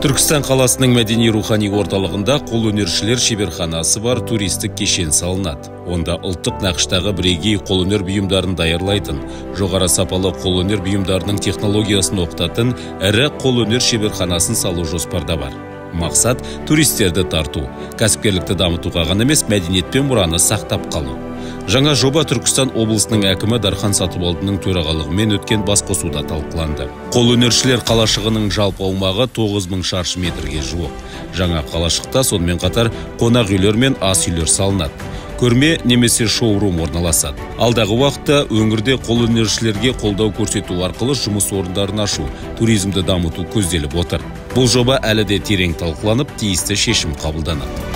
Түркістан қаласының мәдени рухани орталығында қолөнершілер шеберханасы бар туристік кешен салынады. Онда ұлттық нақыштағы бірегей қолөнер бұйымдарын даярлайтын, жоғары сапалы қолөнер бұйымдарының технологиясын оқытатын ірі қолөнер шеберханасын салу жоспарда бар. Мақсат туристерді тарту, кәсіпкерлікті дамытуға ғана емес, мәдениет пен мұраны сақтап қалу. Жаңа жоба Түркістан облысының әкімі Дархан Сатыбалдының төрағалығымен өткен басқосуда талқыланды. Қолөнершілер қалашығының жалпы аумағы 9000 шаршы метрге жуық. Жаңа қалашықта сонымен қатар қонақ үйлер мен ас үйлер салынады. Көрме немесе шоурум орналасады. Алдағы уақытта өңірде қолөнершілерге қолдау көрсету арқылы жұмыс орындарын ашу, туризмді дамыту көзделіп отыр. Бұл жоба әлі де терең талқыланып, тиісті шешім қабылданады.